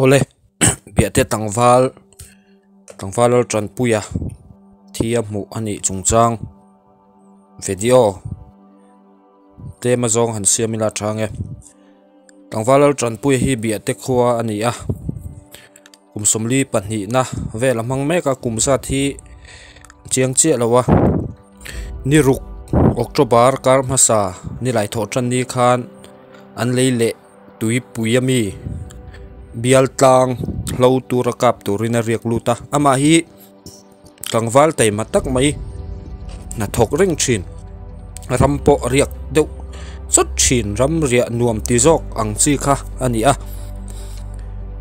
Awle Biahte tlangval tlangval lal tanpuia thi a hmuh a nih chungchang video tlem azawng han siam ila a tha ang e tlangval lal tanpuia hi Biahte khua a ni a kum sawmli pahnihna vel a hmang mek a kum zat hi a chiang chiah lo a ni ruk October kar hmasa nilai thawh tan ni khan an lei leh. Tuipui ami bial tlang hlo tura kap turin a riak lut a amah hi tlangval taima tak mai hnathawk reng thin ram pawh a riak deuh chawt thin ram riah nuam ti zawk ang chi kha a ni a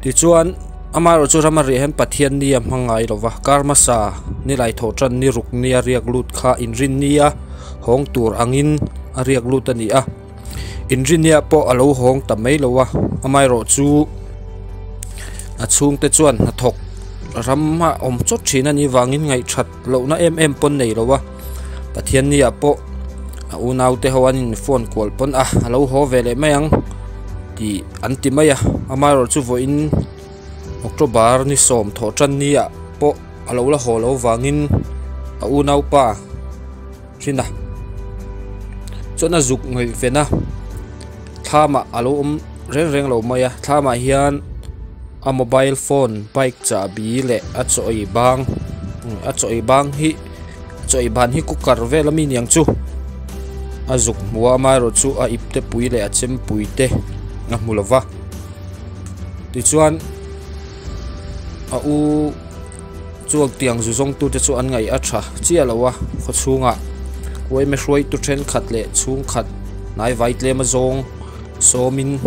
tichuan amaherawh chu ram a riah hian Pathian ni a hmang ngai lova kar hmasa nilai thawh tan ni ruk nia riak lut kha inrin nia hawng tur angin a riak lut a ni a. Inrinia pawh a lo hawng ta mai lo a amaherawh chu a chhungte chuan hnathawk ram a awm chawt thin a nih vangin ngaihthat lohna em em pawn nei lo a Pathianni ah pawh a unau te ho an in phone kual pawn a a lo haw ve leh mai ang tih an ti mai a amaherawh chu vawiin October ni sawm thawh tan ni ah pawh a lo la haw loh vangin a unaupa. thin a chuan a zuk ngaih ven a thlamah a lo awm reng reng lo mai a thlamah hian a mobile phone bike chahbi leh a chaw ei bang a chaw ei bang hi chaw ei ban hi cooker vel ami niang chu a zuk hmu a amaherawh chu a ipte pui leh a chempui te a hmu lova tichuan a u. Chuan tiang zu zawng tute chu an ngaih a tha chiah lo a khaw chhungah uaime hruaitu thenkhat leh chhungkhat hnai vai tlem a zawng sawmin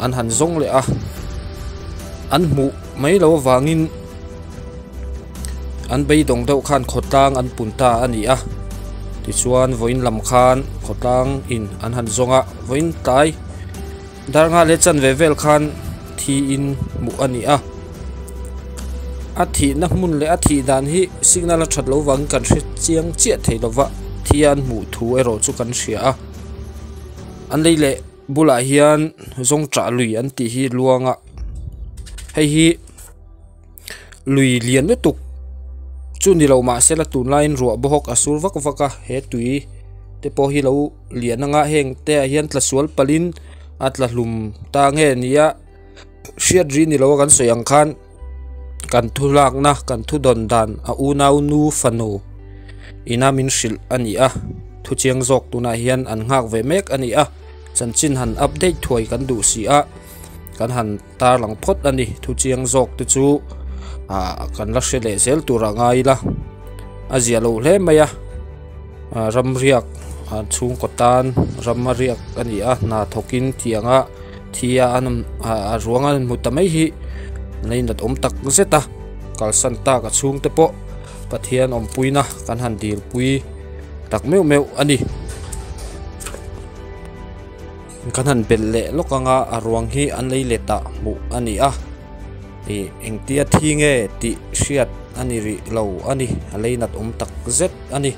an han zawng leh a an hmuh mai loh avangin an beidawng deuh khan khawtlang an pun ta a ni a tichuan vawiin lam khan khawtlang in an han zawng a vawiin tlai Dar nghal leh chanve vel khan thiin hmuh a ni a, a thihna hmun leh a thih dan hi signal a that loh vangin kan hre chiang chiah thei lova thi an hmuh thu erawh chu kan hria a, an lei leh bulah hian zawngṭah lui an tih hi luanga hei hi lui lian lutuk chu ni lo mahse la tunlaiin ruah bawk a sur vak vak a he tui te pawh hi lo. Lian anga heng te ah hian tla sual palhin a tla hlum ta nge nia hriat ri ni lo a kan sawi ang khan kan thu lakna kan thu dawn dan a unau nu fanu ina min hrilh a ni a thu chiang zawk tunah hian an nghak ve mek a ni a chanchin han update thuai kan duh si a kan han tarlang phawt a ni thu chiang zawk te chu ah kan la hre leh zel tur a ngai ila a zia lo hle mai a. Ram riak chhungkaw tan ram a riak a ni a hna thawkin tianga thi a an awm a ruang an hmu ta mai hi lainat awm tak zet a kalsan tak a chhungte pawh Pathian awmpuina kan han dilpui tak meuh meuh a ni. Kan han belh leh lawk anga a ruang hi an lei let ah hmuh a ni a ih engtia thi nge tih hriat a ni rih lo a ni a leinat awm tak zet a ni.